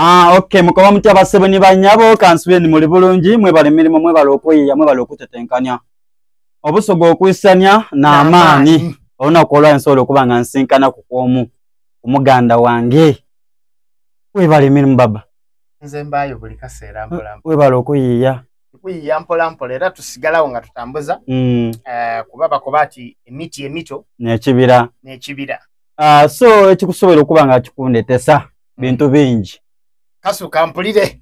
Ah, okay, mukoba mutya basebo ni banyabo kansubire ni muli bulungi mwebale emirimu mwebale okweyiya mwebale okutetenkanya obusoga okwisanya n'amaani olunaku olwa nsobola okuba nga nsinkana ku kwomu omuganda wange webale emirimu baba. Nze mbaayo buli kaseera mpola. Webale okuyiiya. Kuyiiya mpola mpola era tusigalawo nga tutambuza kuba bakoba ati emiti emito n'ekibira n'ekibira. So ekikusobola okuba nga kikundetesa bintu bingi. Kasuka mpulire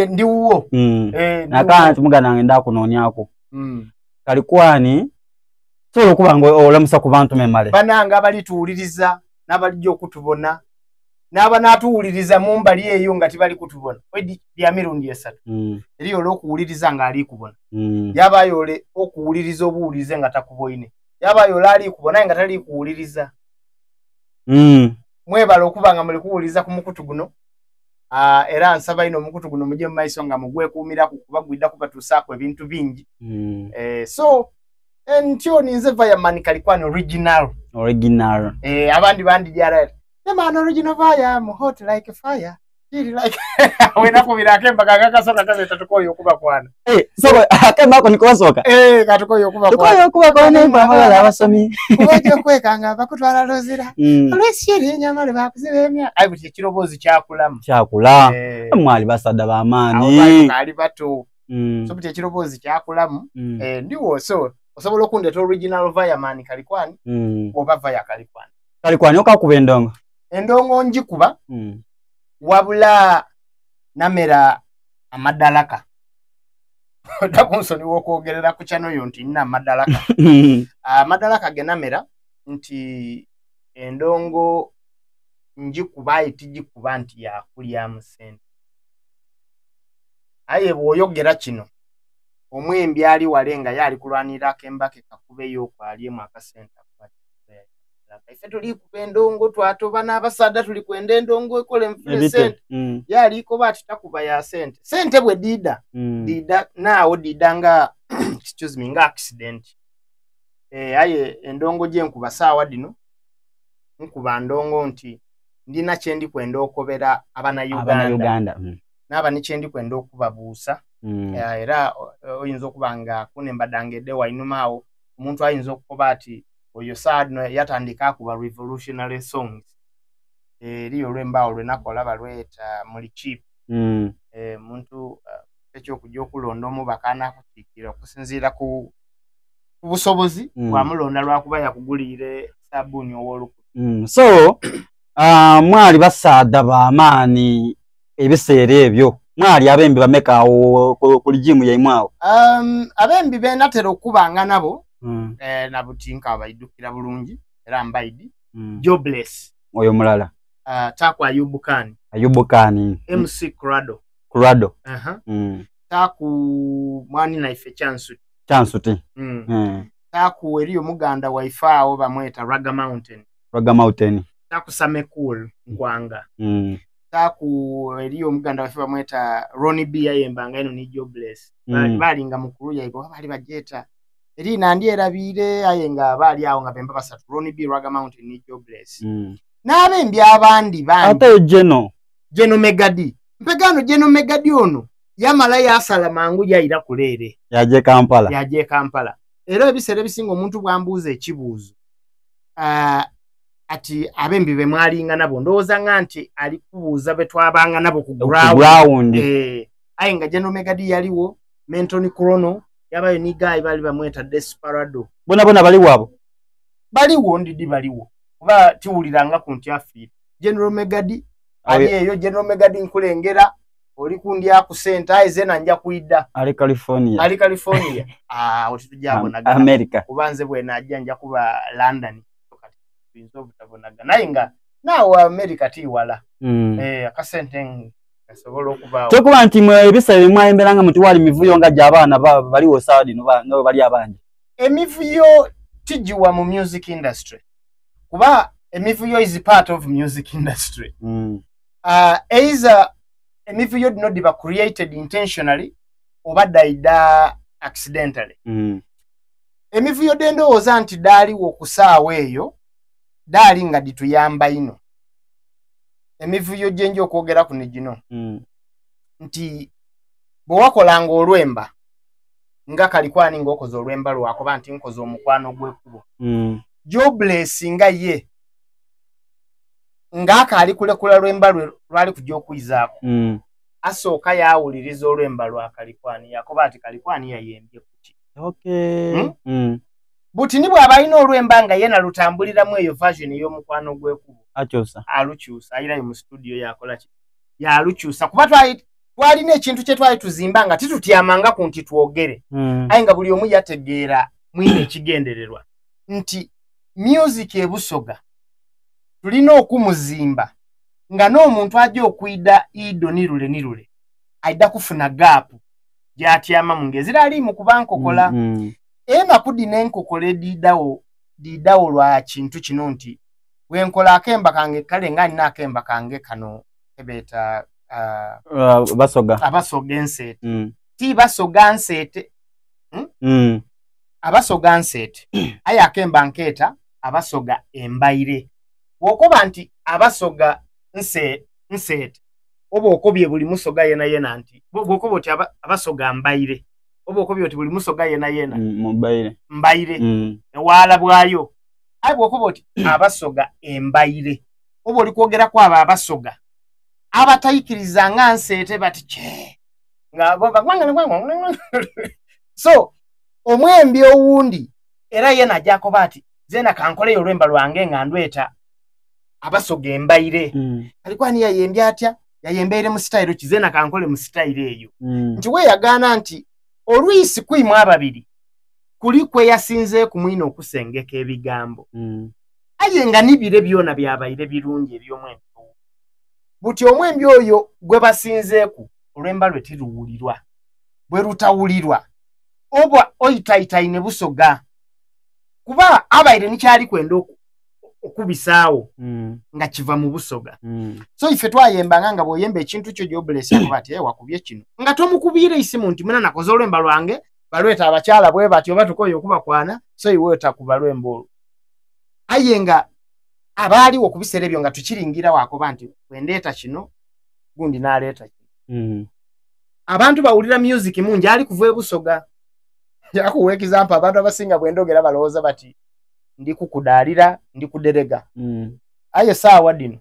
ndi wuwo. Nakaa nti muganda wange ndakunoonyako. Kalikwani sobola okuba nga olamusa ku bantu memale. Banange abalituwuliriza n'abalijja okutubona n'abanaatuwuliriza mu mbali eyo nga tibali kutubona edi lya mirundi esatu. Eriyo ole okuwuliriza ng'ali kubona, yabayo ole okuwuliriza obuwulize nga takuboine, yabayo ole ali kubona aye nga tali kuwuliriza. Mwebale okuba nga muli kuwuliriza ku mukutu guno. Era nsaba ino omukutu guno mujye mu maiso nga mugwekuumiraku kuba gwidda kubatuusaako ebintu bingi. So ntyo ninze Fireman Kalikwani original. Original. Abandi bandi dyala the man original fire I'm hot like fire Feel like wena kubira akemba kakasoka kabeta tukoyo okuba kwana. So akemba ako nikosoka. Katukoyo okuba kwana. Tukoyo okuba kwana emba amagala abasomi. Kubaje kwekanga bakutwala lozira. Olwesiri enyama le bakuziba emya. Ayi buti ekirobozi kyakulamu. Kyakula. Mwali basada b'amaani. Abo bali bato. So buti ekirobozi kyakulamu. Ndiwo so osobola okundeta original Fireman Kalikwani oba Fire Kalikwani. Kalikwani okakuba endongo. Endongo njikuba. Wabula namera amadalaka. Ojja kunsonyiwa okwogerera ku channel yo nti nina amadalaka. Amadalaka ge namera nti endongo njikuba aye tigikuba nti yakulyamu ssente. Aye bw'oyogera kino omwembi ali wale nga ye ali kulwanirira akemba ke kakubeyo okwalyemu akasente. Ife tuli kuba endongo twatoba n'abasaadha tuli kwenda endongo ekola enfune sente. Ye alikoba ati takuba ya sente. Sente bwe diida diida naawo diida nga excuse me nga accident. Aye endongo gye nkuba saawa dino nkuba ndongo nti ndina kye ndi kwenda okobera abanauganda naaba ni kye ndi kwenda okubabuusa. Era oyinza okuba nga kunembadangedde wainuma awo omuntu ayinza okukoba ati oyo saadno yatandika akuba revolutionary songs. Eriyo olw'embaawo lwe nakola balweta muli cheap. Muntu ekyokujja okulonda omubaka anakukiikirira okusinziira ku busobozi bwamulonda lwakuba yakuguliire sabbuuni ow'olukumi. So mwali basaadha b'amaani ebiseera ebyo. Mwali abembi bameka awo ku lijimu yaimwe awo? Abembi be natera okubanga nabo nabutinka abaidukira bulungi era mbaidi. Jobless. Oyo mulala. Taku Ayubu Khan. Ayubu Khan. MC Crado. Crado. Taku mwani naife Chansuti. Chansuti. Taku eriyo muganda waife awo bamweta Raga Mountain. Raga Mountain. Taku Samekul Nkwanga. Taku eriyo omuganda waffe bamweta Ronnie B yayembanga eno ni Jobless. Balinga mukulu yaibwe bali bajeta. Eri nandi erabiire aye nga bali awo nga bemba basatu Ronnie B, Raga Mountain ni Jobless. N'abembi abandi bandi. Ate Jeno. Jeno Megadi. Mpegano Jeno Megadi ono yamala yasala mangu yayira kuleere. Yaje Kampala. Yaje Kampala. Era ebiseera ebisinga omuntu bwambuuza ekibuuzo. Ati abembi be mwalinga nabo ndowooza nga nti ali kubuuza be twabanga nabo ku ground. Aye nga Jeno Megadi yaliwo, Menton Krono yabayo ni guy bali bamweta Desperado. Bona bona baliwo abo. Baliwo ndidi baliwo. Kuba tiwuliranga ku nti afiire. General Megadi ali eyo General Megadi nkulengera oli kundi akusente aye zena nja kuida. Ali California. Ali California. Otujabonagana. America. Kuba nze bwe najja nja kuba London. Tuyinza obutabonagana. Naye nga naawe America tiwala. Akasente gasobola okubaawo. Kyokuba nti mwe ebiseera ebimu mwayemberanga muti wali mivuyo nga gy'abaana baliwo saawa dino nga bwe bali abangi. Emivuyo tigiwa mu music industry. Kuba emivuyo is part of music industry. Either emivuyo dino diba created intentionally oba daida accidentally. Emivuyo dendowooza nti daaliwo ku saawa eyo daali nga dituyamba ino. Emivuyo gyenja okwogeraku ni gino nti bwe wakolanga olwemba nga kalikwani ng'okoze olwemba lwakoba nti nkoze omukwano gw'ekkubo, Jobless nga ye ng'akaali kulekula lwemba lwe lwali kujja okwizaako, asooka yaawuliriza olwemba lwa Kalikwani, yakoba ati Kalikwani yayembye kuki. Buti ni bw'aba alina olwemba nga ye nalutambuliramu eyo version ey'omukwano gw'ekkubo, akyusa. Alukyusa, ayirayo mu studio, yakola ki, yalukyusa, kuba twalina ekintu kye twali tuzimba nga titutyamanga ku nti twogere, aye nga buli omu yategeera mwine ekigendererwa nti music ebusoga tulina okumuzimba nga n'omuntu ajja okwida ido nirule nirule aida kufuna gaapu gyatyamamu ng'ezira aliimu kuba nkokola. Enaku dino enkokola ediidawo diidawo lwa kintu kino nti bwenkola akemba kange kale nga nina akemba kange kano kebeeta basoga. Abasoga enseete. Ti basoga nseete. Abasoga nseete, aye akemba nkeeta abasoga embaire. Bw'okoba nti abasoga nseete, oba okobye buli musoga yena yena nti bw'okoba oti abasoga mbaire, oba okobye oti buli musoga yena yena mubaire. Mbaire. Ewaala bwayo. Aye bw'okoba oti abasoga embaire, oba oli kwogeraku abo abasoga abatayikiriza nga nseete bati kye nga so omwembi owundi era yena ajja akoba ati zena kankoleyo olwemba lwange nga ndweta abasoga embaire. Alikwani yayembye atya? Yayembeire mu sitayiro ki? Zena kankole mu sitayiro eyo. Nti weeyagaana nti olwisi kwimu ababiri kuli kwe yasinzeeku mwine okusengeka ebigambo, aye nga nibire byona byabaire birungi eby'omwembi owo. Buti omwembi oyo gwe basinzeeku olwemba lwe tiruwulirwa, bwe rutawulirwa oba oitaitaine busoga, kuba abaire nikyali kwenda okubisaawo nga kiva mu busoga. So ife twayembanga nga bw'oyemba ekintu kyo, Jobless akuba ati, "Eh, wakubye kino," nga tomukubiire isimu nti muna nakoze olwemba lwange balweta abakyala bwe bati oba tukoye okubakwana, so iwe otakuba lwemba olwo. Aye nga abaaliwo ku biseera ebyo nga tukiringira wakoba nti bwendeeta kino gundi n'aleeta kino, abantu bawulira music mungi ali kuva ebusoga. Njakuwa example, abantu abasinga bwendogera balowooza bati ndi kukudaalira, ndi kuderega, aye saawa dino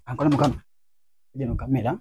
Ankole mukama gino kamera.